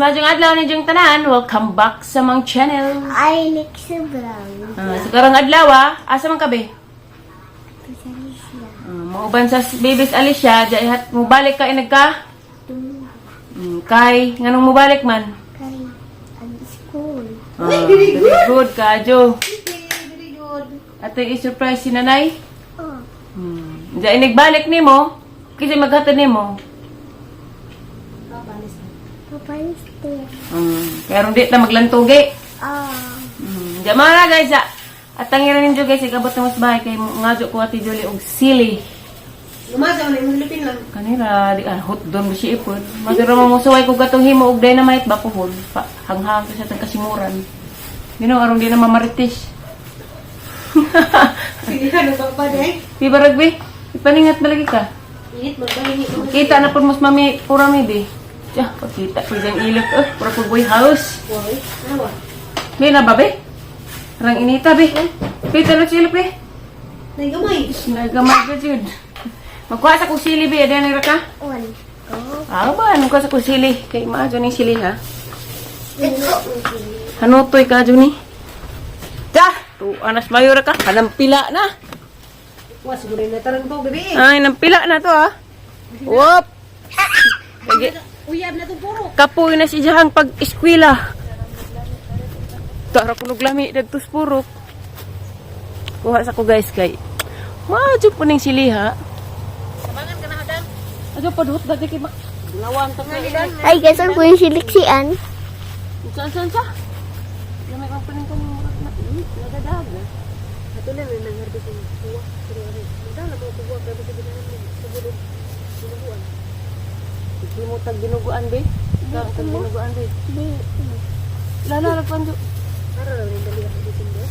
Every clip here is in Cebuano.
Maayong adlaw ninyong tanan. Welcome back sa among channel. I like sobrang. Ah, sa karong adlaw ah, asa man ka be? Pasalisya. Mauban sa babies Alicia, di hat mubalik ka inag ka? Kay nganong mubalik man? Kay ang school. Ah, very good kajo. Very good. Ato i-surprise si nanay. Oh, Di inigbalik nimo, kasi maghatod nimo. Papalis din. Pero di ta maglantugi. Oh, Di mga na guys, ah. At tangira ninyo guys, ikabot na mas bahay kay ngadyo ko Ate Julie og sili. Lumasa man yung lupin lang. Kanira, di ah, hot doon ba siya ipon. Madura mo musuway ko gatong himo og dynamite ba puhon. Pa, hanghang ko siya tag kasimuran. Gino aron di na mamaritis. Sige, ano pa pa day? Di ba rugby? Ipaningat ba lagi ka? Init magbahingi ko. Kita na pud mas mami pura mi bi. Ya, pagkita ko diyang ilok. Eh, pura pud boy house. Hoy, nawa. May na ba be? Rang inita be. Kita na silok be. Nay gamay. Nagamay ka jud. Magkuha sa kong sili be, adyan ra ka. One. Go. Ah ba, anong ka sa kong sili? Kay maadyo ning sili ha. Go. Hanutoy ka ni. Da! Tu anas mayo ra ka. Kanampila na. Wa siguro na tarang to gabi. Ay, nampila na to ah. Whoop! Lagi, Uyab na to puro. kapoy na si Jahang pag-eskwela. Tara kunog lami dagtos purok. Kuha sa ko guys kay. Maadyo po ning sili ha. Sabangan ka na hadam. Adyo padhot dati kay lawan ta ka. Ay, gasol ko yung siliksian. Saan saan sa? Lamay kang paning kang murag na nagadag. Ato na may nangharbi kong kuwa. Pero ano, madala mo kuwa pero sa ginahan mo siguro binuguan. Hindi mo tag binuguan be. Ikaw tag binuguan be. Di. Lala lang panjo. Ara ra rin dali ang bisin do.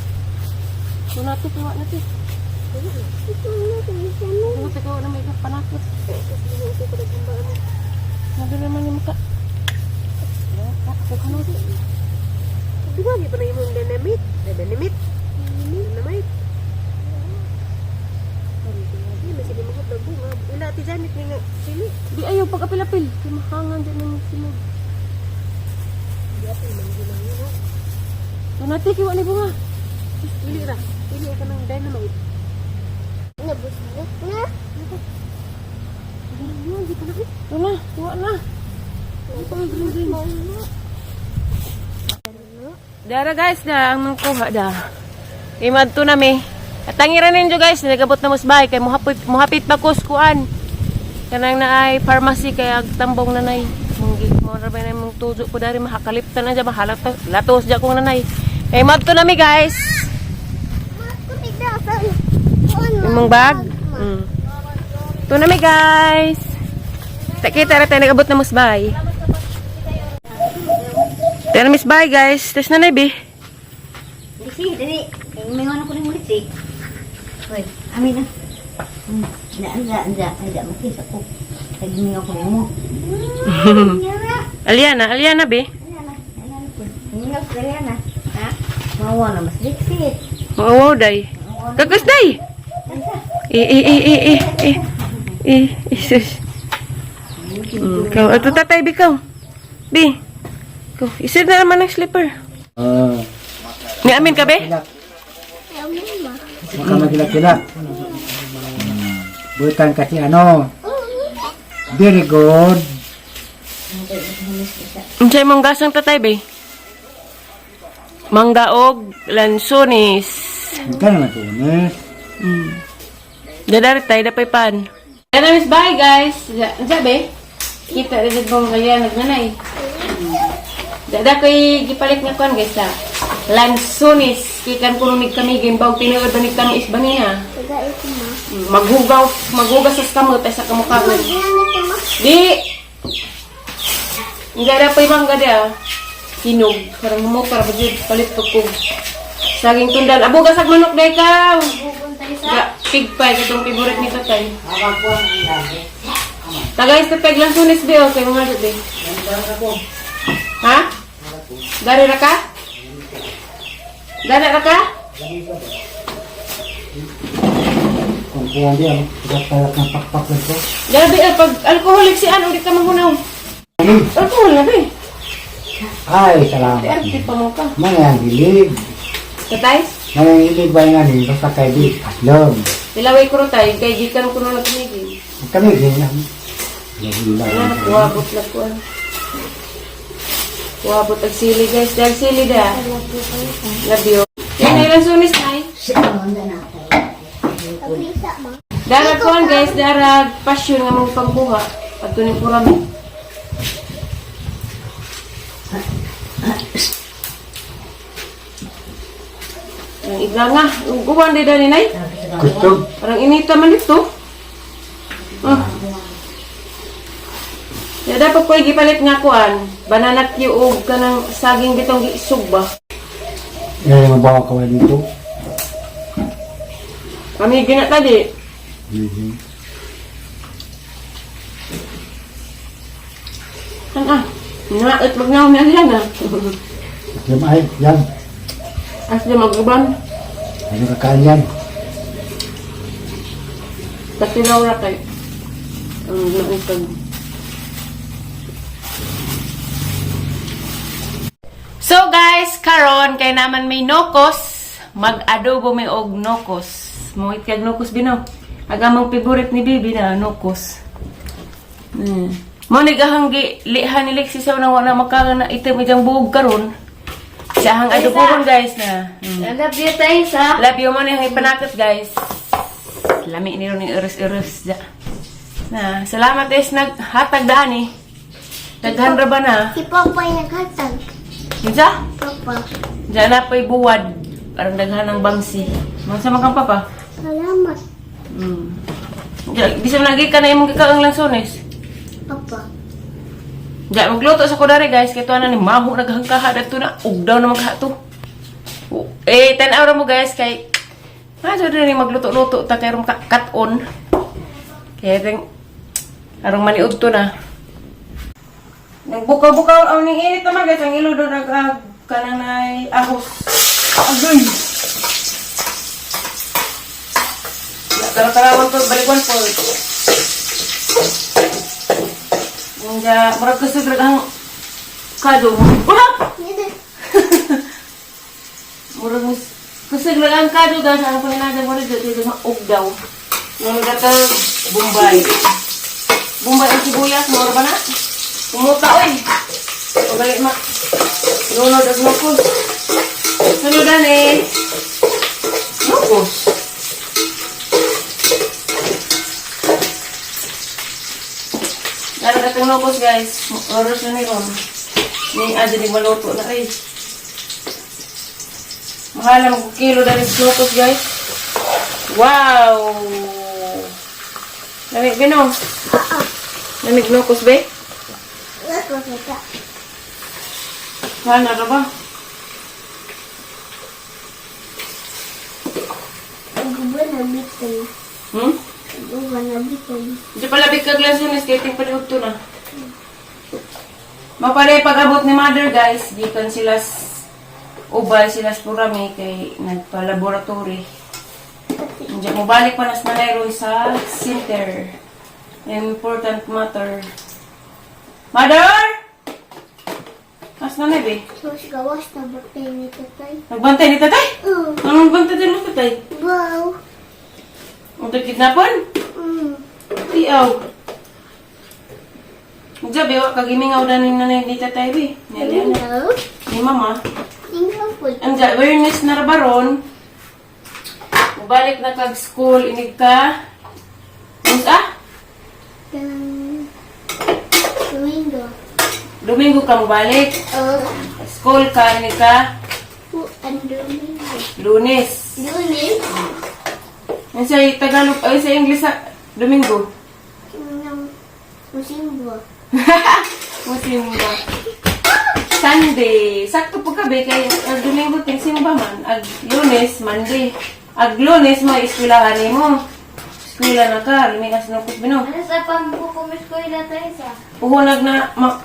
Sunati kuha na ti. Ito na, kaysa mo. Sunati kuha na may panakot. Ito ko nagamba ano. Sabi naman yung mukha. Ako ka na. Di ba pa na imong dynamite? Dynamite. Dynamite. Di man sige mahot bunga. Ila ti Janet ni nga sili. Di ayaw pag apil-apil. Kay mahangan dyan ng simog. Di apil man ginang yun. Sunati kiwa ni bunga. Pili ra. Pili ka ng dynamite. Nabusbot na. Yun, di pa na. Ito na, kuha na. Ano pa green green? Dara guys, na ang mga kuha da. Imadto na mi. At tangira ninyo guys, nagabot na mas bahay kay muhapit muhapit pa ko kuan. Kanang na ay pharmacy kay ag tambong nanay. Munggi mo ra ba na mong tuzo ko dari mahakaliptan na dya mahalak latos dya kong nanay. Kay madto na mi guys. Imong bag. Ito na mi guys. Kita ra tayo nag-abot na musbay. Tara miss bye guys. Tapos na bi. Lisi, dali. Kay mingon ako ng lisi. Hoy, amin na. Anda, anda, anda, anda, makisa ko. Kay mingon ko nimo. Aliana, Aliana bi. Mingon ko na. Ha? Mawa na mas liksi. Wow, day. Kagus day. Eh eh eh eh eh eh. Eh, isus. Ikaw, ato tatay bi kaw. Bi. Ikaw, isod na naman ang slipper. Ah, Ni amin ka be? baka magilak-gilak. Butan kasi ano. Very good. Unsay mong gasang tatay be? Mangga og lansones. Ikaw naman tunis. Dadari tayo, dapay pan. Yan na, miss, bye guys. Diya, be? Kita rin mong kaya nagnanay. Dada ko'y gipalit nga kuan guys ha. Lansones. Kikan ko nung kami, gimbaw tinuod ba ni kami isba niya. Taga ito ma. Maghugaw, maghugas sa kamot ay sa kamukha ko. Ano ito ma? Di! Ang gara pa ibang gada ah. Hinog. Parang humo, para ba jud, palit pag kog. Saging tundan. Abo, gasag manok na ikaw! Ga, pig pie, katong favorite ni tatay. Tagay sa peg lang sunis be, okay, mga be. Ha? Dari ra ka? Dari ra ka? Kung kuwan di, ano, palak ng pakpak lang ko. Grabe, eh, pag alcoholic si ano, di ka mahunaw. Alcohol na be. Ay, salamat. Arte pa mo ka. Mga ang hilig. Tatay, Mga ang hilig ba nga ni? Basta kay di. Aslom. Dilaway ko ro tay kay gikan ko na tumigil. Kami ganyan. Wala Wala na kuwabot na kuan. Kuwabot ang sili, guys. Dahil sili da. Love you. Yan ay lang sunis nay. Sa ano na Pag-isa, ma. Darag kuan, guys, darag passion nga mong pangkuha. Adto ni kurami. Ang igla nga, uguan di dani nay. Gusto. Parang inita man dito. Ah. Ya, dapat ko gipalit nga kuan. Banana Q og kanang saging bitong giisog ba. Eh, mabawa ka ba dito? Kami gina tadi. Mhm. Kan ah. Nga at magnaw na yan ah. Aslom ay, yan. As di maguban. Ano kakain yan? Katilaw ra kay. Ang nautag. So guys, karon kay naman may nokos, mag-adobo may og nokos. Mungit kag nokos bino. Aga mong favorite ni Bibi na nokos. Mo ni gahang gi liha ni Lexi sa unang wala maka na itim ijang buog karon. Siya hang adobohon, guys, na. I love you, Taysa. Love you mo ni hang ipanakot, guys. Lami ni ron ni urus-urus ja. Na, salamat guys naghatag daan eh. Daghan ra ba na? Si Papa yung naghatag. Kinsa? Papa. Diyan na pa'y buwad. Parang daghan ng bangsi. Mga sa kang papa. Salamat, Diyan, di sa lagi ka na imong gikaang lansones. Papa. Diyan, magluto sa kudari, guys. Kaya tuwa na ni maho naghangkaha dito na. Ugdaw na magkaha to. Eh, 10 hour mo, guys. Kay, maso din ni magluto-luto ta kay ron cut-on. Kaya ting, arong maniud to na. Nagbukaw-bukaw ang ning init naman, guys. Ang ilo doon nag kanang nay ahos. Agoy! Tara-tarawan to, balikwan po. Nga, murag kusog ra ang kado. Ura! Murag mus kusog ra ang kado, guys. Ang paninadan mo dito dito sa ugdaw. Nung gata Bombay. Bombay ang sibuyas mo ba na? Kumuta oy. Pagalik ma. Lunod ag nukos. Sunodan eh. Nukos. Lalo katong nukos, guys. Oras na ni Ron. Ni Adi ni maluto na ay. Mahal ang kilo na rin sa nukos, guys. Wow! Lamig bino. Lamig nukos be. Ako kita. Mahal na ka ba? Guba na bitin. Hmm? Guba na bitin. Di pala big kag lansones kay ting palihog to na. Mapalay pag-abot ni mother, guys, gikan sila ubay sila sa purami kay nagpa-laboratory. Hindi mo balik pa nas nanay ron sa center. Important matter. Mother! Mas nanay be? Sus, gawas na batay ni tatay. Nagbantay ni tatay? Oh, Anong bantay din mo tatay? wow. Ang kidnapon? Iyaw. Diyan, biwa, kagimingaw na ni nanay ni tatay, be. Ni Aliana. Hello. Ni mama. Tingnan po. Ang awareness na rabaron. Mubalik na kag school, inig ka. Unsa? Domingo. Domingo ka mubalik. Oh, School ka, inig ka. ang Domingo. Lunes. Lunes. Ang sa Tagalog, ay sa English sa Domingo. Ng Musimbo. Musimba. Sunday. Sakto po kabi kay ang Domingo ting simba man. Ag Lunes, Monday. Ag Lunes mo eskwelahan nimo. Eskwela na ka, lumikas na ko bino. Ano sa pambukumis ko ila, Taysa? Puhunag na ma,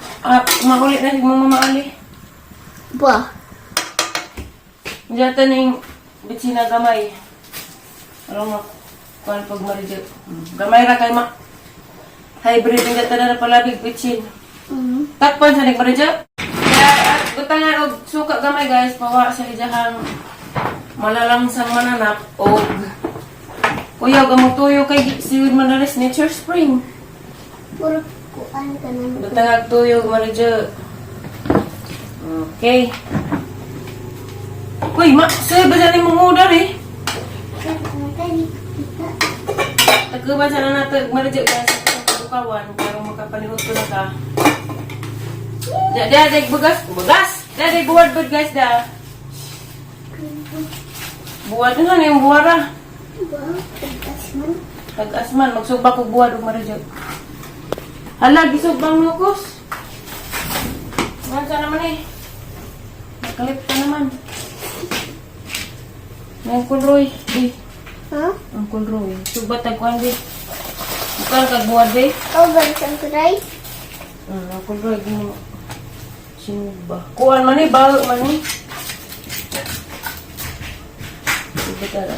mauli na mong mamaali. Ba. Diyan ning bitsina gamay. Aron ma kuan pag maridyo. Gamay ra kay ma hybrid ang gata na palabig bitsin. Takpan sa ning maridyo. At butangan og suka gamay, guys, pawa sa ijahang malalangsang mananak og kuyog among tuyo kay siwid manaris Nature Spring. Puro kuan ka na. Butangag tuyo maridyo. Okay. Uy, ma, sir, ba dyan mong order eh? Kita. Tagkuban sana nato maridyo, guys, sa bukawan pero makapalimuto na ka. Da, da, da, bugas, bugas. Da, da, buwad bud, guys, da. Buwad na na yung buwara. Wow, tagas man. Pag-asman, magsubak og buwad og maridyo. Hala, gisubang lukos. Mansa naman eh. Nakalip ka naman. May Uncle Roy. Eh, Ha? Uncle Roy. Subat tagkuan di. Bukan kag buwad di. Oh, balikan ko rin. Uncle Roy, gino. Sino ba? Kuan man eh, balo man eh. Subat na.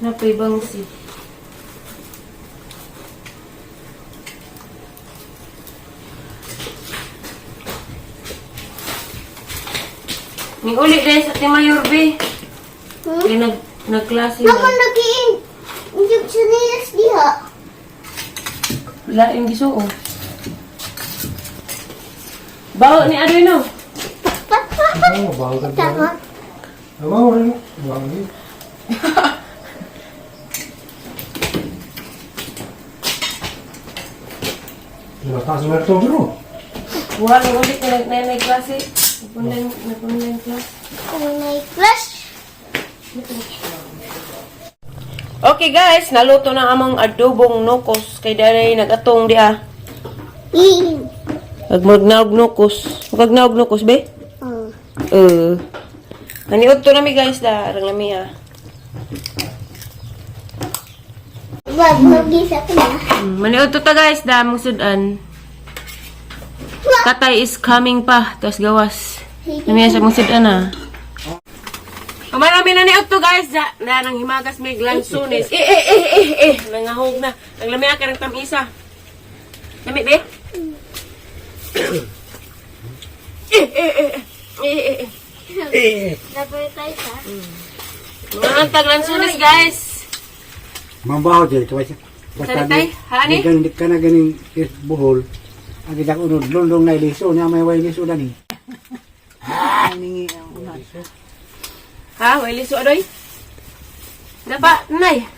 Napay bang si. Ning uli dahil sa Timayor, be. Kaya nagklase Naman na. lagi yung sinilas diha. Lain gisuo. Baho ni Adoy no. Pat, pat, pat. Oh, bago ka. Tama. Abaw rin. Bago rin. Taas na ito, bro. Buha ni ulit na nag klase. Nag-online class. Unay flash. Okay guys, naluto na among adobong nukos kay danay nagatong diha. In. Nagmagnaog nukos. Magnaog nukos be? Oh. Eh. Naniud to nami, guys, da arang lami ah. Wag magisa ko na. Maniud to ta, guys, da among sudan. Katay is coming pa, tas gawas. Namiya sa mong sudan ah. Marami na ni to, guys, da na nang himagas may lansones. Eh eh eh eh eh, nangahog na. Ang lami ka ng tamisa. Lami be? Eh eh eh eh eh eh. Nabarkay ka. Mga antag lansones, guys. Mambaho dyan. Kaya siya. Basta Sanitay? Hani? Di ka na ganing buhol. Ang kita ko unod, lundong na iliso. Niya may way liso na ni. Ningi ang unod. Ha, way liso adoy. Napa, nay.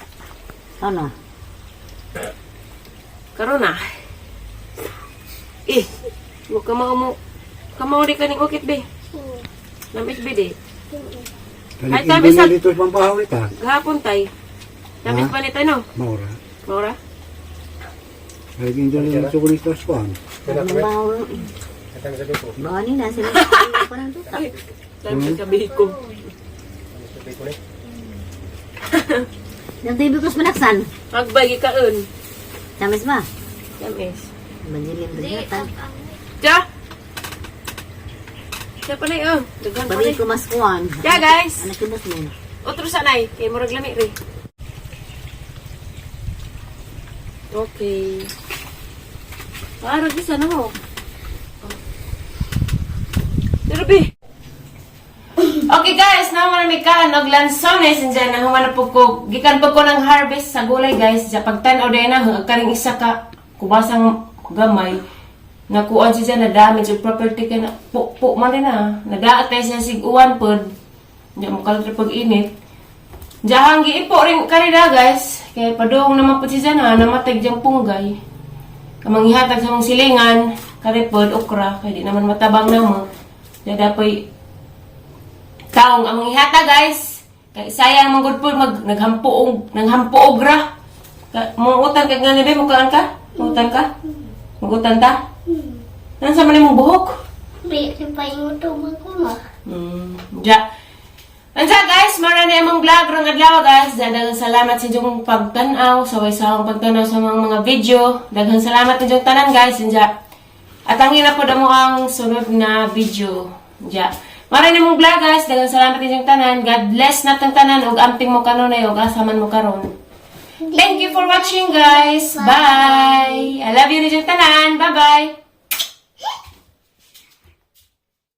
Ano? Karon na. Eh, mo kamao mo. Kamao di kaning ukit be. Namit be di. Ay, Kanig tabi hindi na sa- dito sa pambaho ita. Gahapon tay. Namit Ha? pa ni tay no. Maura. Maura. Kanig hindi na dito ko nito sa kuhan. Mabaw. Bawa ni na sila. Parang tuta. Sabi sa biko. Nang tayo bikos manaksan. Magbagi kaon. Tamis ba? Tamis. Manjilim brigata. Ja. Ja pa na oh. Daghan pa Babi na. ko mas kuan. Ja guys. Anak kibos mo. Otro sa nay kay murag lami ri. Okay. Parang isa na mo. Pero be. Okay guys, na mo mi ka og lansones diyan na human na po ko gikan po ko ng harvest sa gulay, guys. Sa pagtan-aw day na hanggang karing isa ka kubasang gamay nakuan siya na damage og property kay na po, po man din na nadaat tayo siya sig-uwan pod. Hindi mo kaltra pag init. Diyahang giipo rin kanila, guys. Kaya padung naman po siya na namatay diyang punggay. Kamang ihatag sa mong silingan, karipod, okra, kaya di naman matabang na mo. Diya dapoy taong among ihata, guys. Kaya sayang mong good po, mag, naghampuog, naghampuog ra. Ka, Mungutan ka nga ni be, mukaan ka? Mungutan ka? Mungutan ta? Nansa man imong buhok? Bi, sa ingo tubig ko ma. Ja. Ansa guys, mara na among vlog rong adlaw, guys. Daghang salamat sa inyong pagtan-aw, sa way-sawang pagtan-aw sa mga video. Daghang salamat sa inyong tanan, guys. Anja. At ang na po mo ang sunod na video. Ja. Mara na among vlog, guys. Daghang salamat sa inyong tanan. God bless natong tanan ug amping mo kanunay ug asa man mo karon. Thank you for watching, guys. Bye. I love you ni tanan. Bye-bye.